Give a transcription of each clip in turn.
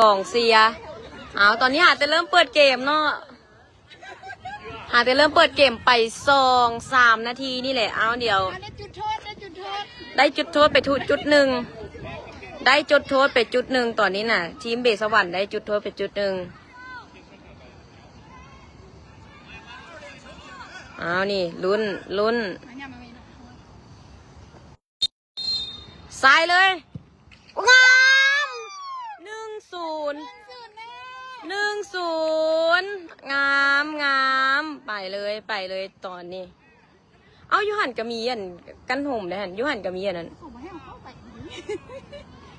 ກອງເຊຍ. ເອົາ ຕອນນີ້ຫາແຕ່ເລີ່ມເປີດເກມເນາະ ຫາແຕ່ເລີ່ມເປີດເກມໄປສອງສາມນາທີນີ້ແຫຼະ. ເອົາ ດຽວ ໄດ້ຈຸດໂທດ ໄດ້ຈຸດໂທດ ໄດ້ຈຸດໂທດໄປທຸ ຈຸດໜຶ່ງ ໄດ້ຈຸດໂທດໄປຈຸດໜຶ່ງ. ຕອນນີ້ນະ ທີມເບສະຫວັນໄດ້ຈຸດໂທດໄປຈຸດໜຶ່ງ. ເອົາ ນີ້ ລຸ້ນ ລຸ້ນ ໃສ່ເລີຍ ງາມ ໜຶ່ງສູນ ໜຶ່ງສູນ ງາມ ງາມ. ໄປເລີຍ ໄປເລີຍຕອນນີ້. ເອົາ ຢູ່ຫັ້ນກໍມີອັນກັນຫົມເດ້ຫັ້ນ ຢູ່ຫັ້ນກໍມີອັນນັ້ນ. ເຂົາບໍ່ໃຫ້ເຮົາເຂົ້າໄປ.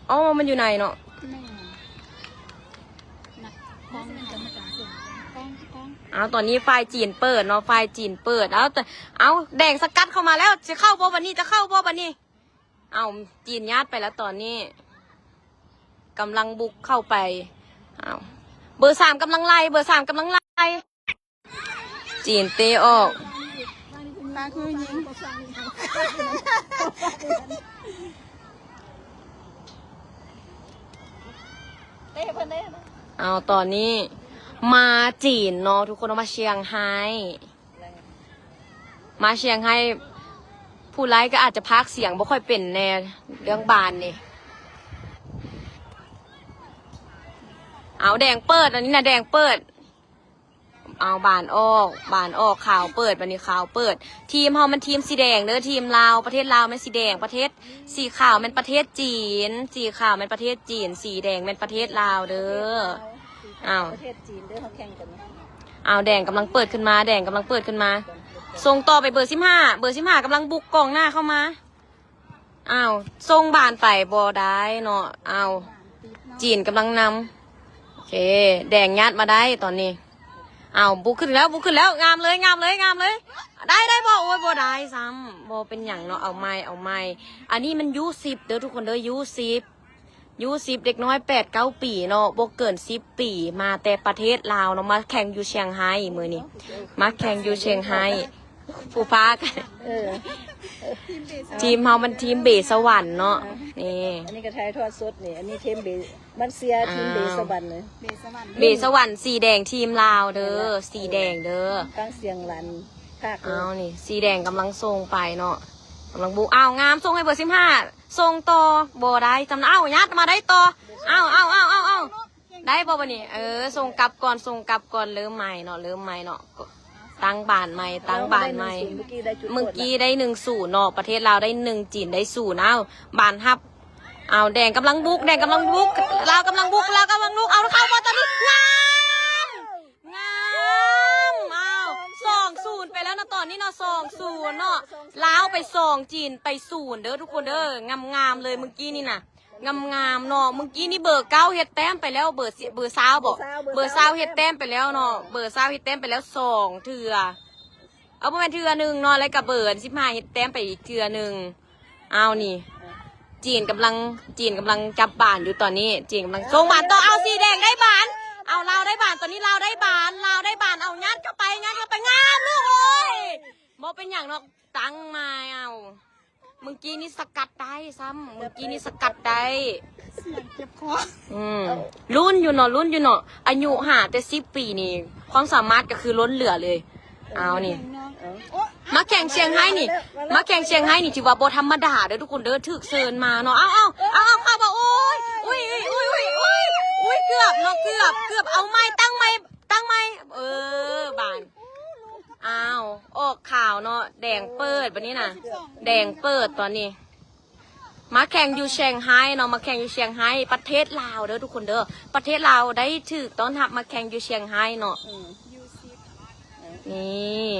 ເອົາ ມັນຢູ່ໃນເນາະ. ແມ່ນ. ເອົາ ຕອນນີ້ຝ່າຍຈີນເປີດເນາະ ຝ່າຍຈີນເປີດ. ເອົາ ແຕ່ ເອົາ ແດງສະກັດເຂົ້າມາແລ້ວ ຊິເຂົ້າບໍ່ບັດນີ້ ຈະເຂົ້າບໍ່ບັດນີ້? ເອົາ ຈີນຍາດໄປແລ້ວຕອນນີ້ ກຳລັງບຸກເຂົ້າໄປ. ເອົາ ເບີສາມກຳລັງໄລ່ ເບີສາມກຳລັງໄລ່. ຈີນເຕະອອກ ມາຄືຍິງ ເຕະເພິ່ນເດ້. ເອົາ ຕອນນີ້ມາຈີນເນາະ ທຸກຄົນ ເອົາມາຊຽງໄຮ ມາຊຽງໄຮ ຜູ້ໄລກໍອາດຈະພາກສຽງບໍ່ຄ່ອຍເປັນແດ່ ເລື່ອງບານນີ້. ເອົາ ແດງເປີດ ອັນນີ້ນະ ແດງເປີດ. ເອົາ ບານອອກ ບານອອກ ຂາວເປີດ ບັດນີ້ຂາວເປີດ. ທີມເຮົາມັນທີມສີແດງເດີ ທີມລາວ ປະເທດລາວແມ່ນສີແດງ ປະເທດ ສີຂາວແມ່ນປະເທດຈີນ ສີຂາວແມ່ນປະເທດຈີນ ສີແດງແມ່ນປະເທດລາວເດີ. ເອົາ ປະເທດຈີນເດີ ເຮົາແຂ່ງກັນ. ເອົາ ແດງກຳລັງເປີດຂຶ້ນມາ ແດງກຳລັງເປີດຂຶ້ນມາ. ສົ່ງຕໍ່ໄປເບີສິບຫ້າ ເບີສິບຫ້າກຳລັງບຸກກອງໜ້າເຂົ້າມາ. ອ້າວ ສົ່ງບານໄປບໍ່ໄດ້ເນາະ. ອ້າວ ຈີນກຳລັງນຳ. ໂອເຄ ແດງຍາດມາໄດ້ຕອນນີ້. ອ້າວ ບຸກຂຶ້ນແລ້ວ ບຸກຂຶ້ນແລ້ວ ງາມເລີຍ ງາມເລີຍ ງາມເລີຍ. ໄດ້ ໄດ້ບໍ່? ໂອ້ຍ ບໍ່ໄດ້ຊ້ຳ ບໍ່ເປັນຫຍັງເນາະ. ເອົາໃໝ່ ເອົາໃໝ່. ອັນນີ້ມັນຢູສິບເດີທຸກຄົນເດີ ຢູສິບ ຢູສິບ ເດັກນ້ອຍແປດເກົ້າປີເນາະ ບໍ່ເກີນສິບປີ ມາແຕ່ປະເທດລາວເນາະ ມາແຂ່ງຢູ່ຊຽງໄຮມື້ນີ້ ມາແຂ່ງຢູ່ຊຽງໄຮ. ຜູ້ພາກ ເອີ ທີມເຮົາມັນທີມເບສະຫວັນເນາະ. ນີ້ ອັນນີ້ກໍຖ່າຍທອດສົດນີ້ ອັນນີ້ທີມເບ ມັນເຊຍທີມເບສະຫວັນເລີຍ. ເບສະຫວັນ ເບສະຫວັນ ສີແດງທີມລາວເດີ ສີແດງເດີ ທາງຊຽງລານພາກ. ເອົາ ນີ້ ສີແດງກຳລັງສົ່ງໄປເນາະ ກຳລັງບຸກ. ອ້າວ ງາມ ສົ່ງໃຫ້ເບີສິບຫ້າ ສົ່ງຕໍ່ ບໍ່ໄດ້ ຈຳ ເອົາ ຍັດມາໄດ້ຕໍ່. ເອົາ ເອົາ ເອົາ ເອົາ ເອົາ ໄດ້ບໍ່ບັດນີ້? ເອີ ສົ່ງກັບກ່ອນ ສົ່ງກັບກ່ອນ ເລີ່ມໃໝ່ເນາະ ເລີ່ມໃໝ່ເນາະ. ຕັ້ງບານໃໝ່ ຕັ້ງບານໃໝ່. ເມື່ອກີ້ໄດ້ໜຶ່ງສູນເນາະ ປະເທດລາວໄດ້ໜຶ່ງ ຈີນໄດ້ສູນ. ເອົາ ບານຮັບ. ເອົາ ແດງກຳລັງບຸກ ແດງກຳລັງບຸກ ລາວກຳລັງບຸກ ລາວກຳລັງບຸກ. ເອົາ ເຂົ້າບໍ່ຕອນນີ້? ງາມ ງາມ. ເອົາ ສອງສູນໄປແລ້ວເນາະ ຕອນນີ້ເນາະ ສອງສູນເນາະ. ລາວໄປສອງ ຈີນໄປສູນເດີທຸກຄົນເດີ. ງາມໆເລີຍເມື່ອກີ້ນີ້ນະ ງາມໆເນາະ. ເມື່ອກີ້ນີ້ເບີເກົ້າເຮັດແຕ້ມໄປແລ້ວ ເບີ ເບີຊາວບໍ? ເບີຊາວເຮັດແຕ້ມໄປແລ້ວເນາະ ເບີຊາວເຮັດແຕ້ມໄປແລ້ວສອງເທື່ອ. ເອົາ ບໍ່ແມ່ນເທື່ອໜຶ່ງເນາະ ແລ້ວກໍເບີສິບຫ້າເຮັດແຕ້ມໄປອີກເທື່ອໜຶ່ງ. ເອົາ ນີ້ ຈີນກຳລັງ ຈີນກຳລັງຈັບບານຢູ່ຕອນນີ້ ຈີນກຳລັງສົ່ງບານຕໍ່. ເອົາ ສີແດງໄດ້ບານ ເອົາ ລາວໄດ້ບານ ຕອນນີ້ລາວໄດ້ບານ ລາວໄດ້ບານ. ເອົາ ຍັດເຂົ້າໄປ ຍັດເຂົ້າໄປ ງາມລູກເອີຍ. ບໍ່ເປັນຫຍັງເນາະ ຕັ້ງໃໝ່. ເອົາ ເມື່ອກີ້ນີ້ສະກັດໄດ້ຊ້ຳ ເມື່ອກີ້ນີ້ສະກັດໄດ້. ສຽງເຈັບຄໍ. ອືມ ລຸ້ນຢູ່ເນາະ ລຸ້ນຢູ່ເນາະ. ອາຍຸຫາແຕ່ສິບປີນີ້ ຄວາມສາມາດກໍຄືລົ້ນເຫຼືອເລີຍ. ເອົາ ນີ້ ມາແຂ່ງຊຽງໄຮນີ້ ມາແຂ່ງຊຽງໄຮນີ້ ຖືວ່າບໍ່ທຳມະດາເດີທຸກຄົນເດີ ຖືກເຊີນມາເນາະ. ເອົາ ເອົາ ເອົາ ເຂົ້າບໍ່? ໂອ້ຍ ອຸ້ຍ ອຸ້ຍ ອຸ້ຍ ອຸ້ຍ ອຸ້ຍ ເກືອບເນາະ ເກືອບ ເກືອບ. ເອົາໃໝ່ ຕັ້ງໃໝ່ ຕັ້ງໃໝ່ ເອີ ບານ. ອ້າວ ອອກຂາວເນາະ ແດງເປີດບັດນີ້ນະ ແດງເປີດຕອນນີ້. ມາແຂ່ງຢູ່ຊຽງໄຮເນາະ ມາແຂ່ງຢູ່ຊຽງໄຮ ປະເທດລາວເດີທຸກຄົນເດີ. ປະເທດລາວໄດ້ຖືກຕ້ອນຮັບມາແຂ່ງຢູ່ຊຽງໄຮເນາະ. ອືມ ນີ້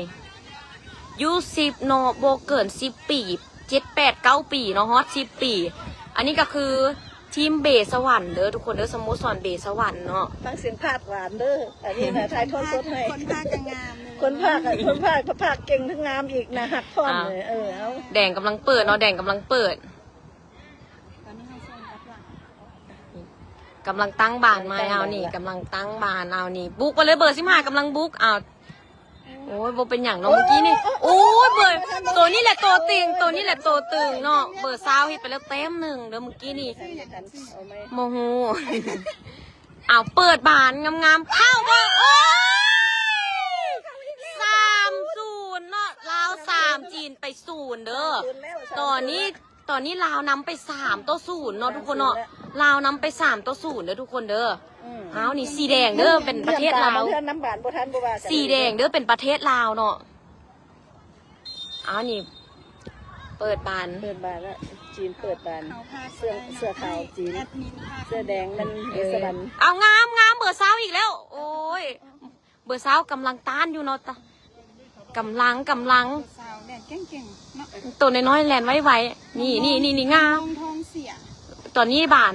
ຢູສິບເນາະ ບໍ່ເກີນສິບປີ ເຈັດ ແປດ ເກົ້າປີເນາະ ຮອດສິບປີ. ອັນນີ້ກໍຄືທີມເບສະຫວັນເດີທຸກຄົນເດີ ສະໂມສອນເບສະຫວັນເນາະ. ຟັງສຽງພາກຫຼານເດີ ອັນນີ້ນະ ຖ່າຍທອດສົດໃຫ້. ຄົນພາກກໍງາມເລີຍ ຄົນພາກ ຄົນພາກ ພາກເກັ່ງທັງງາມອີກ ໜ້າຮັກພ້ອມເລີຍ. ເອີ ເອົາ ແດງກຳລັງເປີດເນາະ ແດງກຳລັງເປີດ ກຳລັງຕັ້ງບານໃໝ່. ເອົາ ນີ້ກຳລັງຕັ້ງບານ. ເອົາ ນີ້ ບຸກໄປເລີຍ ເບີສິບຫ້າກຳລັງບຸກ. ເອົາ ໂອ້ຍ ບໍ່ເປັນຫຍັງເນາະ ເມື່ອກີ້ນີ້. ໂອ້ຍ ເບີ ໂຕນີ້ແຫຼະໂຕຕຶງ ໂຕນີ້ແຫຼະໂຕຕຶງເນາະ. ເບີຊາວເຮັດໄປແລ້ວແຕ້ມໜຶ່ງເດີເມື່ອກີ້ນີ້. ບໍ່ຮູ້ ເອົາ ເປີດບານງາມໆ ເຂົ້າບໍ່? ໂອ້ຍ ສາມສູນເນາະ ລາວສາມ ຈີນໄປສູນເດີ. ຕອນນີ້ ຕອນນີ້ລາວນຳໄປສາມຕໍ່ສູນເນາະທຸກຄົນເນາະ ລາວນຳໄປສາມຕໍ່ສູນເດີທຸກຄົນເດີ. ອືມ ເອົາ ນີ້ສີແດງເດີ ເປັນປະເທດລາວ ເລື່ອນນຳບານບໍ່ທັນ ບໍ່ວ່າກັນ ສີແດງເດີ ເປັນປະເທດລາວເນາະ. ເອົາ ນີ້ເປີດບານ ເປີດບານລະ ຈີນເປີດບານ ເສື້ອ ເສື້ອຂາວຈີນ ເສື້ອແດງມັນເວສະວັນ. ເອົາ ງາມໆ ເບີຊາວອີກແລ້ວ ໂອ້ຍ ເບີຊາວກຳລັງຕ້ານຢູ່ເນາະ ກຳລັງ ກຳລັງ ສາວແລ່ນເກັ່ງໆ ເນາະ ໂຕນ້ອຍໆ ແລ່ນໄວໆ ນີ້ໆໆ ງາມ ທອງເສຍ. ຕອນນີ້ບານ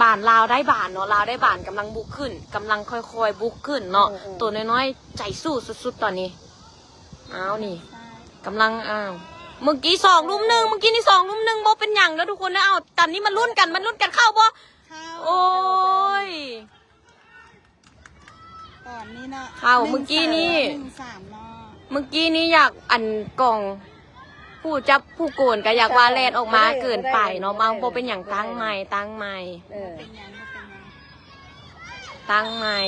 ບານລາວໄດ້ບານເນາະ ລາວໄດ້ບານ ກຳລັງບຸກຂຶ້ນ ກຳລັງຄ່ອຍໆບຸກຂຶ້ນເນາະ. ເອີໆ ໂຕນ້ອຍໆ ໃຈສູ້ສຸດໆ ຕອນນີ້. ອ້າວ ນີ້ກຳລັງ ອ້າວ ເມື່ອກີ້ສອງລຸມໜຶ່ງ ເມື່ອກີ້ນີ້ສອງລຸມໜຶ່ງ ບໍ່ເປັນຫຍັງເດີທຸກຄົນເດີ. ເອົາ ຕອນນີ້ມາລຸ້ນກັນ ມາລຸ້ນກັນ ເຂົ້າບໍ່? ເຂົ້າ ໂອ້ຍ ຕອນນີ້ເນາະ ເຂົ້າ ໜຶ່ງ ເມື່ອກີ້ນີ້ ໜຶ່ງສາມເນາະ ເມື່ອກີ້ນີ້ຢາກ ອັນ ກອງ ຜູ້ຈັບຜູ້ໂກນກໍຢາກວ່າແລ່ນອອກມາເກີນໄປເນາະ. ບໍ່ ບໍ່ເປັນຫຍັງ ຕັ້ງໃໝ່ ຕັ້ງໃໝ່ ເອີ ບໍ່ເປັນຫຍັງ ບໍ່ເປັນຫຍັງ ຕັ້ງໃໝ່.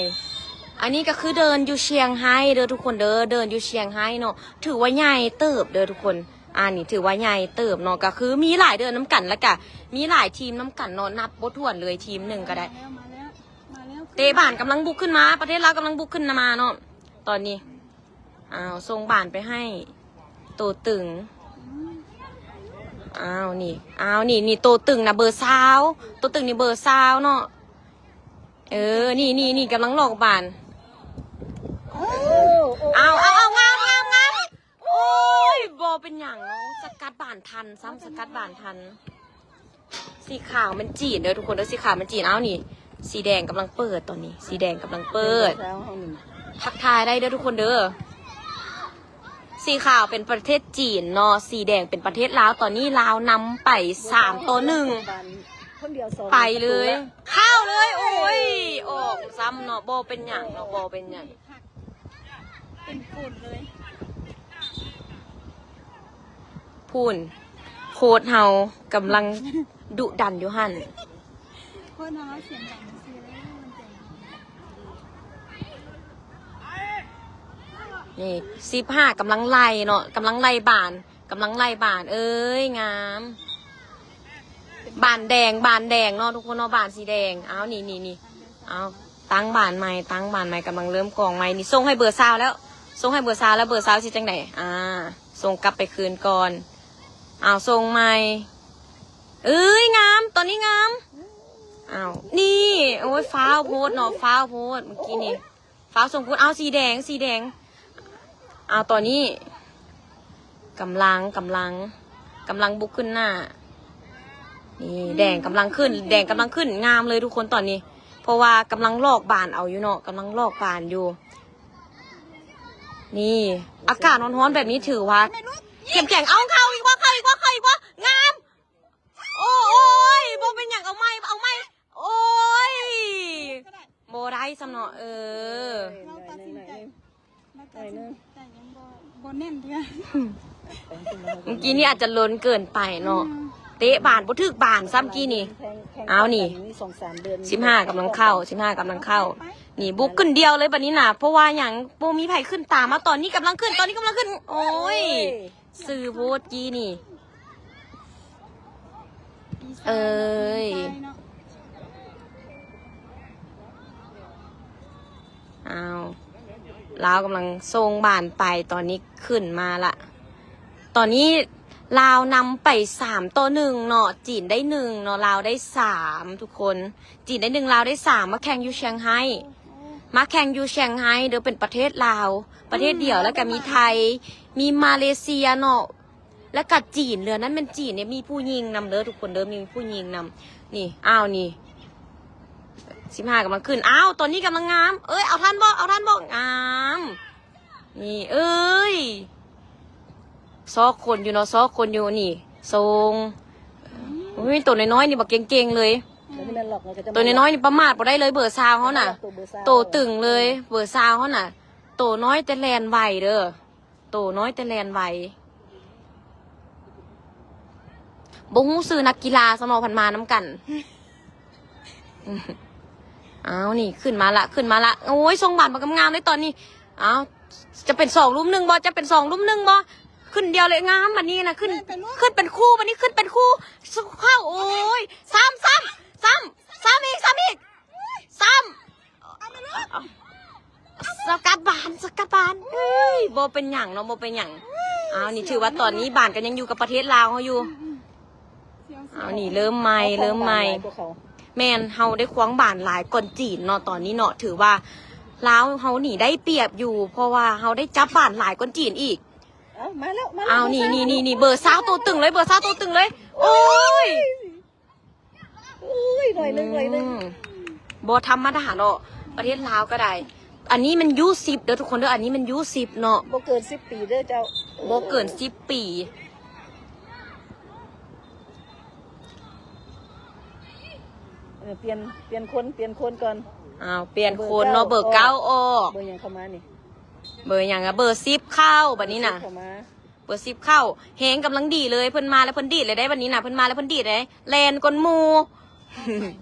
ອັນນີ້ກໍຄືເດີ່ນຢູ່ຊຽງໄຮ້ເດີທຸກຄົນເດີ ເດີ່ນຢູ່ຊຽງໄຮ້ເນາະ ຖືວ່າໃຫຍ່ເຕີບເດີທຸກຄົນ. ອັນນີ້ຖືວ່າໃຫຍ່ເຕີບເນາະ ກໍຄືມີຫຼາຍເດີ່ນນຳກັນ ແລ້ວກໍມີຫຼາຍທີມນຳກັນເນາະ ນັບບໍ່ຖ້ວນເລີຍ ທີມໜຶ່ງກໍໄດ້. ມາແລ້ວ ມາແລ້ວ ເຕະບານກຳລັງບຸກຂຶ້ນມາ ປະເທດລາວກຳລັງບຸກຂຶ້ນມາເນາະ ຕອນນີ້. ອ້າວ ສົ່ງບານໄປໃຫ້ໂຕຕຶງ. ອ້າວ ນີ້ ອ້າວ ນີ້ ນີ້ໂຕຕຶງນະ ເບີຊາວ ໂຕຕຶງນີ້ເບີຊາວເນາະ. ເອີ ນີ້ ນີ້ ນີ້ກຳລັງຫຼອກບານ. ເອົາ ເອົາ ເອົາ ງາມ ງາມ ງາມ. ໂອ້ຍ ບໍ່ເປັນຫຍັງເນາະ ສະກັດບານທັນຊ້ຳ ສະກັດບານທັນ. ສີຂາວແມ່ນຈີນເດີທຸກຄົນເດີ ສີຂາວແມ່ນຈີນ. ອ້າວ ນີ້ ສີແດງກຳລັງເປີດ ຕອນນີ້ສີແດງກຳລັງເປີດ. ທັກທາຍໄດ້ເດີທຸກຄົນເດີ. ສີຂາວເປັນປະເທດຈີນເນາະ ສີແດງເປັນປະເທດລາວ. ຕອນນີ້ລາວນຳໄປສາມຕໍ່ໜຶ່ງ ໄປເລີຍ ເຂົ້າເລີຍ. ໂອ້ຍ ອອກຊ້ຳເນາະ ບໍ່ເປັນຫຍັງເນາະ ບໍ່ເປັນຫຍັງ. ເປັນຝຸ່ນເລີຍ ພຸ້ນ ໂຄດເຮົາກຳລັງດຸດັນຢູ່ຫັ້ນ. ໂຄດເຮົາສຽງດັງຊື່ເລີຍ ມັນເປັນ ນີ້ ສິບຫ້າກຳລັງໄລ່ເນາະ ກຳລັງໄລ່ບານ ກຳລັງໄລ່ບານ. ເອີຍ ງາມ ບານແດງ ບານແດງເນາະທຸກຄົນເນາະ ບານສີແດງ. ເອົາ ນີ້ ນີ້ ນີ້ ເອົາ ຕັ້ງບານໃໝ່ ຕັ້ງບານໃໝ່ ກຳລັງເລີ່ມກອງໃໝ່. ນີ້ ສົ່ງໃຫ້ເບີຊາວແລ້ວ ສົ່ງໃຫ້ເບີຊາວແລ້ວ ເບີຊາວຊິຈັ່ງໃດ? ອ່າ ສົ່ງກັບໄປຄືນກ່ອນ. ເອົາ ສົ່ງໃໝ່. ເອີຍ ງາມ ຕອນນີ້ງາມ. ເອົາ ນີ້ ໂອ້ຍ ຟ້າວໂພດເນາະ ຟ້າວໂພດ ເມື່ອກີ້ນີ້ ຟ້າວສົ່ງພຸ້ນ. ເອົາ ສີແດງ ສີແດງ. ເອົາ ຕອນນີ້ກຳລັງ ກຳລັງ ກຳລັງບຸກຂຶ້ນໜ້າ. ນີ້ ແດງກຳລັງຂຶ້ນ ແດງກຳລັງຂຶ້ນ ງາມເລີຍທຸກຄົນຕອນນີ້ ເພາະວ່າກຳລັງຫຼອກບານເອົາຢູ່ເນາະ ກຳລັງຫຼອກບານຢູ່. ນີ້ ອາກາດຮ້ອນໆແບບນີ້ຖືວ່າເຂັ້ມແຂງ. ເອົາ ເຂົ້າອີກບໍ່ ເຂົ້າອີກບໍ່ ເຂົ້າອີກບໍ່? ງາມ. ໂອ້ຍ ບໍ່ເປັນຫຍັງ ເອົາໃໝ່ ເອົາໃໝ່. ໂອ້ຍ ບໍ່ໄດ້ຊ້ຳເນາະ. ເອີ ເຮົາຕັດສິນໃຈ ເຮົາຕັດສິນໃຈຍັງບໍ່ ບໍ່ແໜ້ນເທື່ອ. ເມື່ອກີ້ນີ້ອາດຈະລົ້ນເກີນໄປເນາະ ອືມ ເຕະບານບໍ່ຖືກບານຊ້ຳກີ້ນີ້. ເອົາ ນີ້ ສິບຫ້າກຳລັງເຂົ້າ ສິບຫ້າກຳລັງເຂົ້າ. ນີ້ ບຸກຂຶ້ນດຽວເລີຍບັດນີ້ນະ ເພາະວ່າຫຍັງ ບໍ່ມີໃຜຂຶ້ນຕາມມາ. ຕອນນີ້ກຳລັງຂຶ້ນ ຕອນນີ້ກຳລັງຂຶ້ນ. ໂອ້ຍ ຊື່ໂພດກີ້ນີ້ ເອີຍ ອ້າວ ລາວກຳລັງສົ່ງບານໄປ ຕອນນີ້ຂຶ້ນມາລະ. ຕອນນີ້ລາວນຳໄປສາມຕໍ່ໜຶ່ງເນາະ ຈີນໄດ້ໜຶ່ງເນາະ ລາວໄດ້ສາມ ທຸກຄົນ. ຈີນໄດ້ໜຶ່ງ ລາວໄດ້ສາມ ມາແຂ່ງຢູ່ຊຽງໄຮ້ ມາແຂ່ງຢູ່ຊຽງໄຮ້ເດີ ເປັນປະເທດລາວ ປະເທດດຽວ ແລ້ວກະມີໄທ ມີມາເລເຊຍເນາະ ແລ້ວກະຈີນ. ເຮືອນັ້ນແມ່ນຈີນເດ້ ມີຜູ້ຍິງນຳເດີທຸກຄົນເດີ ມີຜູ້ຍິງນຳ. ນີ້ ອ້າວ ນີ້ ສິບຫ້າກຳລັງຂຶ້ນ. ອ້າວ ຕອນນີ້ກຳລັງງາມ ເອີຍ ເອົາທັນບໍ່ ເອົາທັນບໍ່? ງາມ. ນີ້ ເອີຍ ຊອກຄົນຢູ່ເນາະ ຊອກຄົນຢູ່. ນີ້ ສົ່ງ ອຸ້ຍ ໂຕນ້ອຍໆນີ້ບັກເກັ່ງໆເລີຍ. ໂຕນ້ອຍໆນີ້ປະໝາດບໍ່ໄດ້ເລີຍ ເບີຊາວເຮົານະ ໂຕຕຶງເລີຍ ເບີຊາວເຮົານະ. ໂຕນ້ອຍແຕ່ແລ່ນໄວເດີ ໂຕນ້ອຍແຕ່ແລ່ນໄວ. ບໍ່ຮູ້ຊື່ນັກກິລາຊະເນາະ ພັນມານຳກັນ. ອ້າວ ນີ້ຂຶ້ນມາລະ ຂຶ້ນມາລະ. ໂອ້ຍ ຊົງບານບັກງາມໆເລີຍຕອນນີ້. ອ້າວ ຈະເປັນສອງລຸມໜຶ່ງບໍ່? ຈະເປັນສອງລຸມໜຶ່ງບໍ່? ຂຶ້ນດຽວເລີຍ ງາມບັດນີ້ນະ. ຂຶ້ນ ຂຶ້ນເປັນຄູ່ ບັດນີ້ຂຶ້ນເປັນຄູ່ ເຂົ້າ. ໂອ້ຍ ຊ້ຳ ຊ້ຳ ຊ້ຳ ຊ້ຳອີກ ຊ້ຳອີກ ຊ້ຳ. ສະກັດບານ ສະກັດບານ. ເອີຍ ບໍ່ເປັນຫຍັງເນາະ ບໍ່ເປັນຫຍັງ. ອ້າວ ນີ້ຖືວ່າຕອນນີ້ບານກໍຍັງຢູ່ກັບປະເທດລາວເຮົາຢູ່. ອືມໆ ອ້າວ ນີ້ເລີ່ມໃໝ່ ເລີ່ມໃໝ່. ແມ່ນ ເຮົາໄດ້ຄວາງບານຫຼາຍກ່ອນຈີນເນາະ ຕອນນີ້ເນາະ. ຖືວ່າລາວເຮົານີ້ໄດ້ປຽບຢູ່ ເພາະວ່າເຮົາໄດ້ຈັບບານຫຼາຍກ່ອນຈີນອີກ. ເອົາ ມາແລ້ວ ມາແລ້ວ. ອ້າວ ນີ້ ເບີຊາວ ນີ້ ນີ້ ນີ້ ເບີຊາວໂຕຕຶງເລີຍ ເບີຊາວໂຕຕຶງເລີຍ. ໂອ້ຍ ໂອ້ຍ ໜ້ອຍໜຶ່ງ ໜ້ອຍໜຶ່ງ. ອືມ ບໍ່ທຳມະດາເນາະ ປະເທດລາວກໍໄດ້. ອັນນີ້ມັນຢູສິບເດີທຸກຄົນເດີ ອັນນີ້ມັນຢູສິບເນາະ. ບໍ່ເກີນສິບປີເດີເຈົ້າ ບໍ່ເກີນສິບປີ. ເອີ ປ່ຽນ ປ່ຽນຄົນ ປ່ຽນຄົນກ່ອນ. ອ້າວ ປ່ຽນຄົນເນາະ ເບີເກົ້າອອກ. ເບີຫຍັງເຂົ້າມານີ້? ເບີຫຍັງອະ? ເບີສິບເຂົ້າບັດນີ້ນະ ເບີສິບເຂົ້າມາ. ເບີສິບເຂົ້າ ແຮງກຳລັງດີເລີຍ. ເພິ່ນມາແລ້ວເພິ່ນດີດເລີຍໄດ໋ບັດນີ້ນະ ເພິ່ນມາແລ້ວເພິ່ນດີດເລີຍ ແລ່ນກ່ອນໝູ່.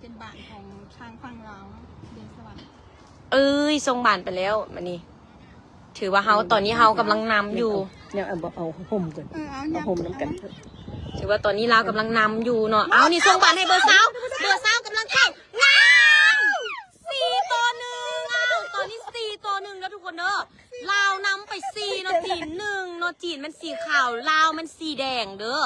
ເປັນບ້ານຂອງທາງຝັ່ງລາວເນາະ ເດນສະຫວັນ. ເອີຍ ສົ່ງບານໄປແລ້ວບັດນີ້. ຖືວ່າເຮົາ ອືມ ຕອນນີ້ເຮົາກຳລັງນຳຢູ່. ຍັງເອົາ ເອົາຫົ່ມກ່ອນ ເອີ ເອົາ ເອົາຫົ່ມນຳກັນ. ຖືວ່າຕອນນີ້ລາວກຳລັງນຳຢູ່ເນາະ. ເອົາ ນີ້ສົ່ງບານໃຫ້ເບີຊາວ ເບີຊາວກຳລັງເຂົ້າ. ງາມ ສີ່ຕໍ່ໜຶ່ງ. ອ້າວ ຕອນນີ້ສີ່ຕໍ່ໜຶ່ງເດີທຸກຄົນເດີ. ລາວນຳໄປສີ່ເນາະ ຈີນໜຶ່ງເນາະ. ຈີນແມ່ນສີຂາວ ລາວແມ່ນສີແດງເດີ.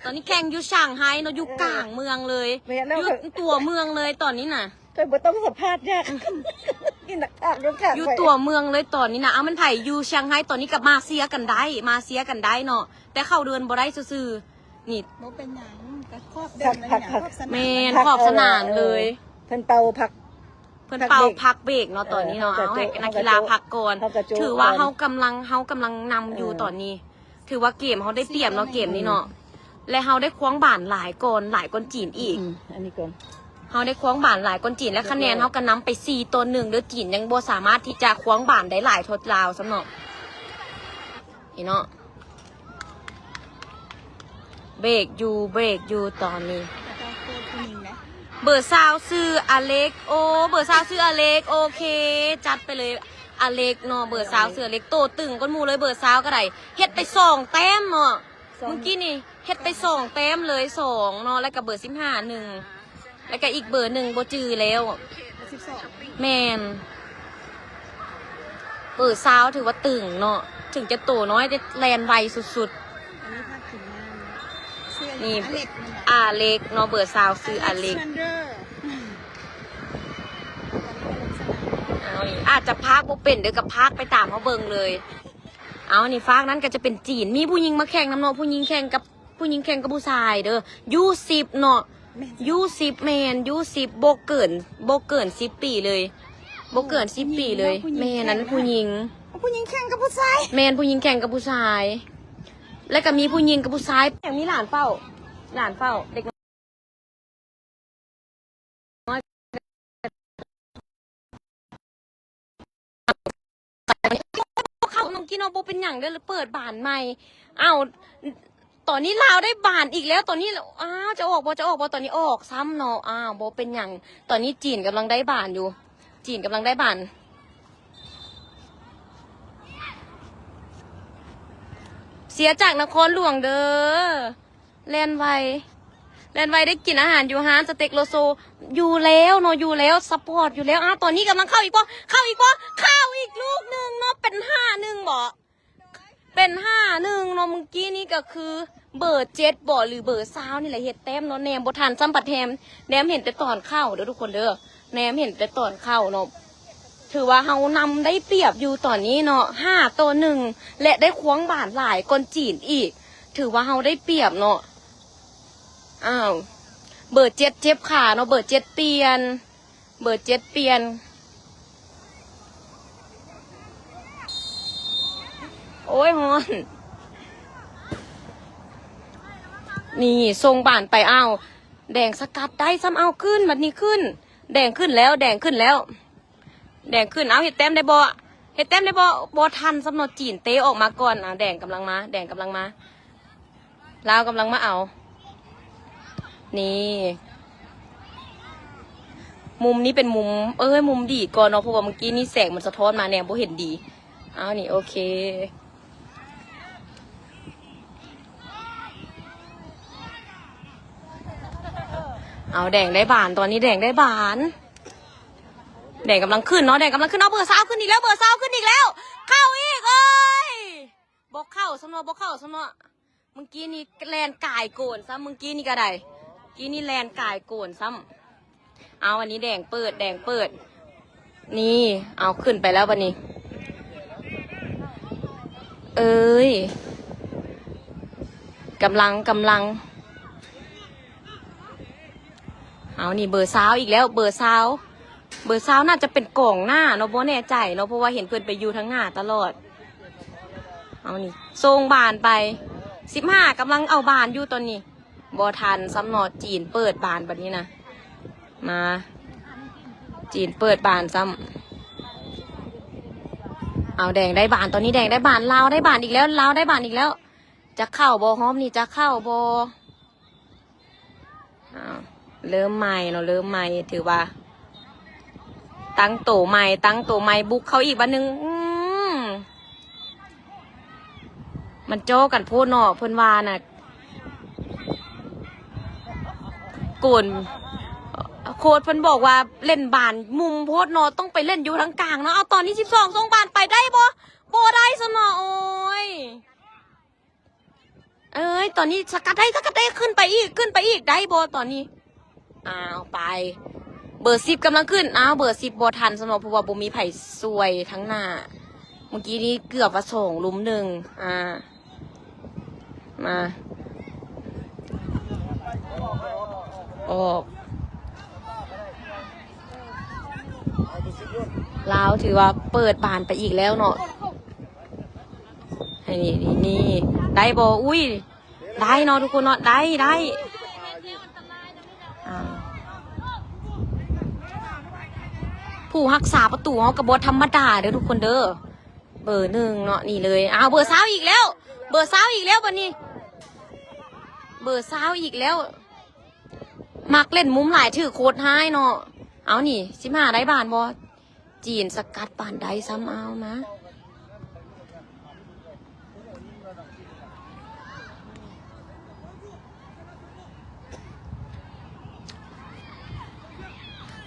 ຕອນນີ້ແຂ່ງຢູ່ຊ່າງໄຮເນາະ ຢູ່ກາງເມືອງເລີຍ ແມ່ນແລ້ວ ຢູ່ຕົວເມືອງເລີຍຕອນນີ້ນະ. ຂ້ອຍບໍ່ຕ້ອງສຳພາດຍາກ ມີນັກພາກລົງຂ້າງ ຢູ່ຕົວເມືອງເລີຍຕອນນີ້ນະ. ເອົາ ແມ່ນໃຜຢູ່ຊ່າງໄຮ ຕອນນີ້ກໍມາເຊຍກັນໄດ້ ມາເຊຍກັນໄດ້ເນາະ ແຕ່ເຂົ້າເດີ່ນບໍ່ໄດ້ຊື່ໆ. ນີ້ ບໍ່ເປັນຫຍັງ ກໍຂອບເດີ່ນ ຂອບສະໜາມ ແມ່ນ ຂອບສະໜາມເລີຍ. ເພິ່ນເປົ່າພັກ ເພິ່ນເປົ່າພັກເບຣກເນາະ ຕອນນີ້ເນາະ. ເອີ ເຮົາໃຫ້ນັກກິລາພັກກ່ອນ. ຖືວ່າເຮົາກຳລັງ ເຮົາກຳລັງນຳຢູ່ຕອນນີ້. ຖືວ່າເກມເຮົາໄດ້ປຽບເນາະ ເກມນີ້ເນາະ ແລະ ເຮົາໄດ້ຄວາງບານຫຼາຍກ່ອນ ຫຼາຍກ່ອນຈີນອີກ. ອືມ ອັນນີ້ກ່ອນ ເຮົາໄດ້ຄວາງບານຫຼາຍກ່ອນຈີນ ແລະ ຄະແນນເຮົາກໍນຳໄປສີ່ຕໍ່ໜຶ່ງເດີ. ຈີນຍັງບໍ່ສາມາດທີ່ຈະຄວາງບານໄດ້ຫຼາຍເທົ່າລາວຊ້ຳເນາະ ນີ້ເນາະ. ເບຣກຢູ່ ເບຣກຢູ່ຕອນນີ້. ເບີຊາວຊື່ອາເລັກ. ໂອ້ ເບີຊາວຊື່ອາເລັກ. ໂອເຄ ຈັດໄປເລີຍອາເລັກເນາະ. ເບີຊາວຊື່ອາເລັກ ໂຕຕຶງກວ່າໝູ່ເລີຍ. ເບີຊາວກໍໄດ້ເຮັດໄປສອງແຕ້ມເນາະ ເມື່ອກີ້ນີ້ ເຮັດໄປສອງແຕ້ມເລີຍ ສອງເນາະ ແລ້ວກໍເບີສິບຫ້າ ໜຶ່ງ ແລ້ວກໍອີກເບີໜຶ່ງບໍ່ຈື່ແລ້ວ. ສິບສອງ ແມ່ນ ເບີຊາວຖືວ່າຕຶງເນາະ ເຖິງຈະໂຕນ້ອຍແຕ່ແລ່ນໄວສຸດໆ. ອັນນີ້ພາບຂຶ້ນໜ້າເນາະ ຊື່ອາເລັກ ນີ້ ອາເລັກເນາະ ເບີຊາວຊື່ອາເລັກ. ເອົາ ນີ້ອາດຈະພາກບໍ່ເປັນເດີ ກໍພາກໄປຕາມເຮົາເບິ່ງເລີຍ. ເອົາ ນີ້ຟາກນັ້ນກໍຈະເປັນຈີນ ມີຜູ້ຍິງມາແຂ່ງນຳເນາະ ຜູ້ຍິງແຂ່ງກັບ ຜູ້ຍິງແຂ່ງກັບຜູ້ຊາຍເດີ ຢູສິບເນາະ. ແມ່ນ ຢູສິບ ແມ່ນ ຢູສິບ ບໍ່ເກີນ ບໍ່ເກີນສິບປີເລີຍ ບໍ່ເກີນສິບປີເລີຍ. ແມ່ນ ອັນນັ້ນຜູ້ຍິງ ຜູ້ຍິງແຂ່ງກັບຜູ້ຊາຍ ແມ່ນ ຜູ້ຍິງແຂ່ງກັບຜູ້ຊາຍ ແລ້ວກໍມີຜູ້ຍິງກັບຜູ້ຊາຍ. ຍັງມີຫຼານເຝົ້າ ຫຼານເຝົ້າ ເດັກ ເຂົ້າ ນ້ອງກິນເນາະ ບໍ່ເປັນຫຍັງເດີ ເປີດບານໃໝ່. ອ້າວ ຕອນນີ້ລາວໄດ້ບານອີກແລ້ວ ຕອນນີ້ ອ້າວ ຈະອອກບໍ່ ຈະອອກບໍ່? ຕອນນີ້ອອກຊ້ຳເນາະ. ອ້າວ ບໍ່ເປັນຫຍັງ ຕອນນີ້ຈີນກຳລັງໄດ້ບານຢູ່ ຈີນກຳລັງໄດ້ບານ. ເຊຍຈາກນະຄອນຫຼວງເດີ. ແລ່ນໄວ ແລ່ນໄວ ໄດ້ກິນອາຫານຢູ່ຮ້ານສະເຕັກໂລໂຊ ຢູ່ແລ້ວເນາະ ຢູ່ແລ້ວ ສະປອດຢູ່ແລ້ວ. ອ້າວ ຕອນນີ້ກຳລັງເຂົ້າອີກບໍ່ ເຂົ້າອີກບໍ່ ເຂົ້າອີກລູກໜຶ່ງເນາະ. ເປັນຫ້າໜຶ່ງບໍ່ ເປັນຫ້າໜຶ່ງເນາະ. ເມື່ອກີ້ນີ້ກໍຄືເບີເຈັດບໍ່ ຫຼືເບີຊາວນີ້ແຫຼະເຮັດແຕ້ມເນາະ. ແນມບໍ່ທັນຊ້ຳ ພັດແຮມ ແນມເຫັນແຕ່ຕອນເຂົ້າເດີທຸກຄົນເດີ ແນມເຫັນແຕ່ຕອນເຂົ້າເນາະ. ຖືວ່າເຮົານຳໄດ້ປຽບຢູ່ຕອນນີ້ເນາະ ຫ້າຕໍ່ໜຶ່ງ ແລະ ໄດ້ຄວາງບານຫຼາຍກ່ອນຈີນອີກ ຖືວ່າເຮົາໄດ້ປຽບເນາະ. ອ້າວ ເບີເຈັດເຈັບຂາເນາະ ເບີເຈັດປ່ຽນ ເບີເຈັດປ່ຽນ. ໂອ້ຍ ຮ້ອນ ນີ້ສົ່ງບານໄປ. ອ້າວ ແດງສະກັດໄດ້ຊ້ຳ ເອົາ ຂຶ້ນ ບັດນີ້ຂຶ້ນ ແດງຂຶ້ນແລ້ວ ແດງຂຶ້ນແລ້ວ. ແດງຂຶ້ນ ເອົາ ເຮັດແຕ້ມໄດ້ບໍ່ ເຮັດແຕ້ມໄດ້ບໍ່? ບໍ່ທັນຊ້ຳເນາະ ຈີນເຕະອອກມາກ່ອນ. ອ່າ ແດງກຳລັງມາ ແດງກຳລັງມາ ລາວກຳລັງມາເອົາ. ນີ້ ມຸມນີ້ເປັນມຸມ ເອີຍ ມຸມດີກ່ອນເນາະ ເພາະວ່າເມື່ອກີ້ນີ້ແສງມັນສະທ້ອນມາແນມບໍ່ເຫັນດີ. ເອົາ ນີ້ ໂອເຄ. ເອົາ ແດງໄດ້ບານ ຕອນນີ້ແດງໄດ້ບານ ແດງກຳລັງຂຶ້ນເນາະ ແດງກຳລັງຂຶ້ນ. ເອົາ ເບີຊາວຂຶ້ນອີກແລ້ວ ເບີຊາວຂຶ້ນອີກແລ້ວ ເຂົ້າອີກ ເອີຍ ບໍ່ເຂົ້າຊ້ຳເນາະ ບໍ່ເຂົ້າຊ້ຳເນາະ. ເມື່ອກີ້ນີ້ແລ່ນກາຍໂກນຊ້ຳ ເມື່ອກີ້ນີ້ກໍໄດ້ ກີ້ນີ້ແລ່ນກາຍໂກນຊ້ຳ. ເອົາ ອັນນີ້ແດງເປີດ ແດງເປີດ ນີ້ ເອົາ ຂຶ້ນໄປແລ້ວບັດນີ້ ເອີຍ ກຳລັງ ກຳລັງ. ເອົາ ນີ້ເບີຊາວອີກແລ້ວ ເບີຊາວ ເບີຊາວໜ້າຈະເປັນກອງໜ້າເນາະ ບໍ່ແນ່ໃຈເນາະ ເພາະວ່າເຫັນເພິ່ນໄປຢູ່ທາງໜ້າຕະຫຼອດ. ເອົາ ນີ້ສົ່ງບານໄປ ສິບຫ້າກຳລັງເອົາບານຢູ່ຕອນນີ້ ບໍ່ທັນຊ້ຳເນາະ ຈີນເປີດບານບັດນີ້ນະ ມາ ຈີນເປີດບານຊ້ຳ. ເອົາ ແດງໄດ້ບານ ຕອນນີ້ແດງໄດ້ບານ ລາວໄດ້ບານອີກແລ້ວ ລາວໄດ້ບານອີກແລ້ວ. ຈະເຂົ້າບໍ່ ຮອບນີ້ຈະເຂົ້າບໍ່? ອ້າວ ເລີ່ມໃໝ່ເນາະ ເລີ່ມໃໝ່ ຖືວ່າຕັ້ງໂຕໃໝ່ ຕັ້ງໂຕໃໝ່ ບຸກເຂົ້າອີກບາດໜຶ່ງ. ອືມ ມັນເຈາະກັນໂພດເນາະ ເພິ່ນວ່ານະ ໂກນ ໂຄດເພິ່ນບອກວ່າເຫຼັ້ນບານມຸມໂພດເນາະ ຕ້ອງໄປເຫຼັ້ນຢູ່ທາງກາງເນາະ. ເອົາ ຕອນນີ້ສິບສອງ ສົ່ງບານໄປໄດ້ບໍ່? ບໍ່ໄດ້ຊັ້ນເນາະ ໂອ້ຍ. ເອີຍ ຕອນນີ້ສະກັດໄດ້ ສະກັດໄດ້ ຂຶ້ນໄປອີກ ຂຶ້ນໄປອີກ ໄດ້ບໍ່ຕອນນີ້? ອ້າວ ໄປ ເບີສິບກຳລັງຂຶ້ນ. ອ້າວ ເບີສິບບໍ່ທັນຊັ້ນເນາະ ເພາະວ່າບໍ່ມີໃຜຊ່ວຍທາງໜ້າ. ເມື່ອກີ້ນີ້ເກືອບວ່າສອງ ລຸມໜຶ່ງ. ອ່າ ມາ ອອກ ລາວຖືວ່າເປີດບານໄປອີກແລ້ວເນາະ. ໃຫ້ນີ້ ນີ້ ນີ້ ໄດ້ບໍ່? ອຸ້ຍ ໄດ້ເນາະທຸກຄົນເນາະ ໄດ້ ໄດ້. ອ່າ ຜູ້ຮັກສາປະຕູເຮົາກໍບໍ່ທຳມະດາເດີທຸກຄົນເດີ. ເບີໜຶ່ງເນາະ ນີ້ເລີຍ. ອ້າວ ເບີຊາວອີກແລ້ວ ເບີຊາວອີກແລ້ວບັດນີ້ ເບີຊາວອີກແລ້ວ. ມັກເຫຼັ້ນມຸມຫຼາຍ ຖືໂຄດຮ້າຍເນາະ. ເອົາ ນີ້ ສິບຫ້າ ໄດ້ບານບໍ່? ຈີນສະກັດບານໄດ້ຊ້ຳ. ເອົາ ມາ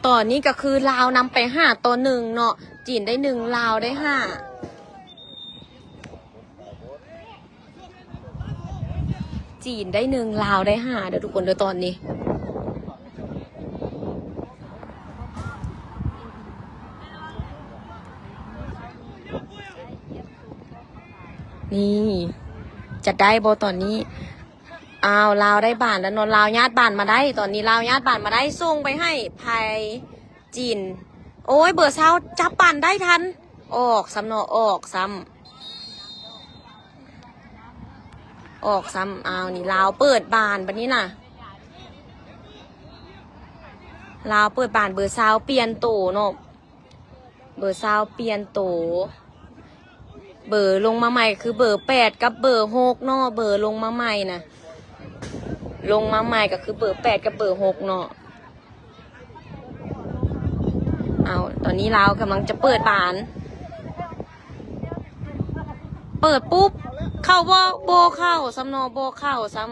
ຕອນນີ້ກໍຄືລາວນຳໄປຫ້າຕໍ່ໜຶ່ງເນາະ ຈີນໄດ້ໜຶ່ງ ລາວໄດ້ຫ້າ. ຈີນໄດ້ໜຶ່ງ ລາວໄດ້ຫ້າເດີທຸກຄົນເດີຕອນນີ້. ນີ້ ຈະໄດ້ບໍ່ຕອນນີ້? ອ້າວ ລາວໄດ້ບານແລ້ວເນາະ ລາວຍາດບານມາໄດ້ ຕອນນີ້ລາວຍາດບານມາໄດ້ ສົ່ງໄປໃຫ້ໃຜ? ຈີນ. ໂອ້ຍ ເບີຊາວຈັບບານໄດ້ທັນ ອອກຊ້ຳເນາະ ອອກຊ້ຳ ອອກຊ້ຳ. ອ້າວ ນີ້ລາວເປີດບານບັດນີ້ນະ ລາວເປີດບານ ເບີຊາວປ່ຽນໂຕເນາະ ເບີຊາວປ່ຽນໂຕ. ເບີລົງມາໃໝ່ຄືເບີແປດກັບເບີຫົກເນາະ ເບີລົງມາໃໝ່ນະ ລົງມາໃໝ່ກໍຄືເບີແປດກັບເບີຫົກເນາະ. ເອົາ ຕອນນີ້ລາວກຳລັງຈະເປີດບານ ເປີດປຸບ ເຂົ້າບໍ່? ບໍ່ເຂົ້າຊ້ຳເນາະ ບໍ່ເຂົ້າຊ້ຳ.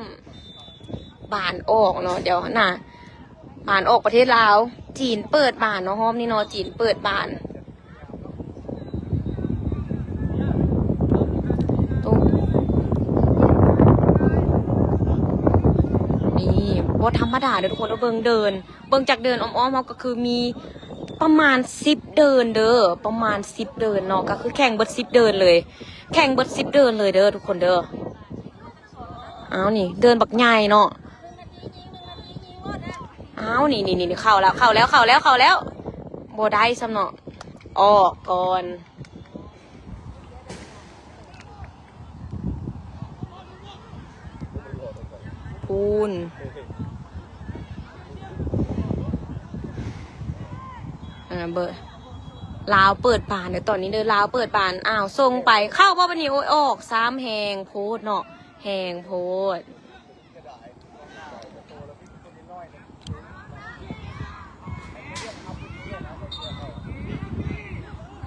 ບານອອກເນາະ ດຽວນະ ບານອອກປະເທດລາວ. ຈີນເປີດບານເນາະ ຮອບນີ້ເນາະ ຈີນເປີດບານ. ໂອ້ ນີ້ບໍ່ທຳມະດາເດີທຸກຄົນ ເບິ່ງເດີ່ນ ເບິ່ງຈາກເດີ່ນອ້ອມໆ ເຮົາກໍຄືມີປະມານສິບເດີ່ນເດີ ປະມານສິບເດີ່ນເນາະ ກໍຄືແຂ່ງເບິດສິບເດີ່ນເລີຍ ແຂ່ງເບິດສິບເດີ່ນເລີຍເດີທຸກຄົນເດີ. ອ້າວ ນີ້ເດີ່ນບັກໃຫຍ່ເນາະ. ອ້າວ ນີ້ໆໆ ເຂົ້າແລ້ວ ເຂົ້າແລ້ວ ເຂົ້າແລ້ວ ເຂົ້າແລ້ວ ບໍ່ໄດ້ຊ້ຳເນາະ ອອກກ່ອນ. ພຸ້ນ ເອີ ເບີ ລາວເປີດບານເດີ ຕອນນີ້ເດີ ລາວເປີດບານ. ອ້າວ ສົ່ງໄປ ເຂົ້າບໍ່ບັດນີ້? ໂອ້ຍ ອອກຊ້ຳ ແຮງໂພດເນາະ ແຮງໂພດ. ກະດາຍ ກອງໜ້າໂຕແລ້ວມີແຕ່ໂຕນ້ອຍໆ ນະ ເປັນຫຍັງຫວະ?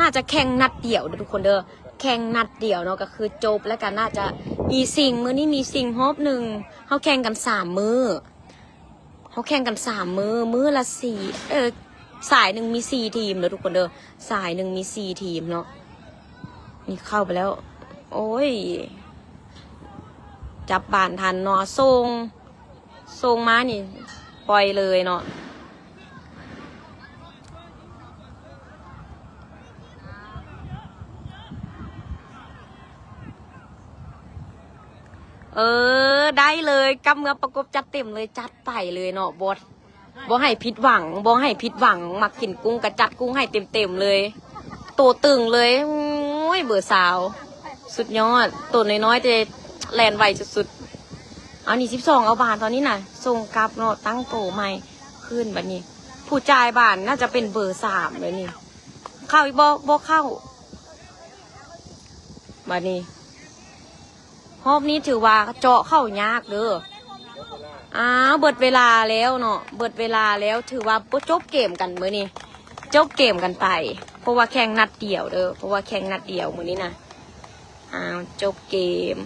າຈະແຂ່ງນັດດຽວເດີທຸກຄົນເດີ ແຂ່ງນັດດຽວເນາະ ກໍຄືຈົບ ແລ້ວກໍໜ້າຈະມີຊິງ ມື້ນີ້ມີຊິງຮອບໜຶ່ງ ເຮົາແຂ່ງກັນສາມມື້ ເຮົາແຂ່ງກັນສາມມື້ ມື້ລະສີ່ ເອີ ສາຍໜຶ່ງມີສີ່ທີມເດີທຸກຄົນເດີ ສາຍໜຶ່ງມີສີ່ທີມເນາະ. ນີ້ເຂົ້າໄປແລ້ວ ໂອ້ຍ ຈັບບານທັນເນາະ ສົ່ງ ສົ່ງມານີ້ ປ່ອຍເລີຍເນາະ. ເອີ ໄດ້ເລີຍ ກັບເມືອປະກົບ ຈັດເຕັມເລີຍ ຈັດໄປເລີຍເນາະ ບໍ່ ບໍ່ໃຫ້ຜິດຫວັງ ບໍ່ໃຫ້ຜິດຫວັງ ມັກກິນກຸ້ງກໍຈັດກຸ້ງໃຫ້ເຕັມໆເລີຍ ໂຕຕຶງເລີຍ. ໂອ້ຍ ເບີຊາວ ສຸດຍອດ ໂຕນ້ອຍໆແຕ່ແລ່ນໄວສຸດໆ. ເອົານີ້ສິບສອງ ເອົາບານຕອນນີ້ນະ ສົ່ງກັບເນາະ ຕັ້ງໂຕໃໝ່ຄືນ. ບັດນີ້ຜູ້ຈ່າຍບານໜ້າຈະເປັນເບີສາມເລີຍນີ້ ເຂົ້າອີກບໍ່? ບໍ່ເຂົ້າ. ບັດນີ້ຮອບນີ້ຖືວ່າເຈາະເຂົ້າຍາກເດີ. ອ້າວ ເບິດເວລາແລ້ວເນາະ ເບິດເວລາແລ້ວ ຖືວ່າບໍ່ ຈົບເກມກັນມື້ນີ້ ຈົບເກມກັນໄປ ເພາະວ່າແຂ່ງນັດດຽວເດີ ເພາະວ່າແຂ່ງນັດດຽວມື້ນີ້ນະ. ອ້າວ ຈົບເກມ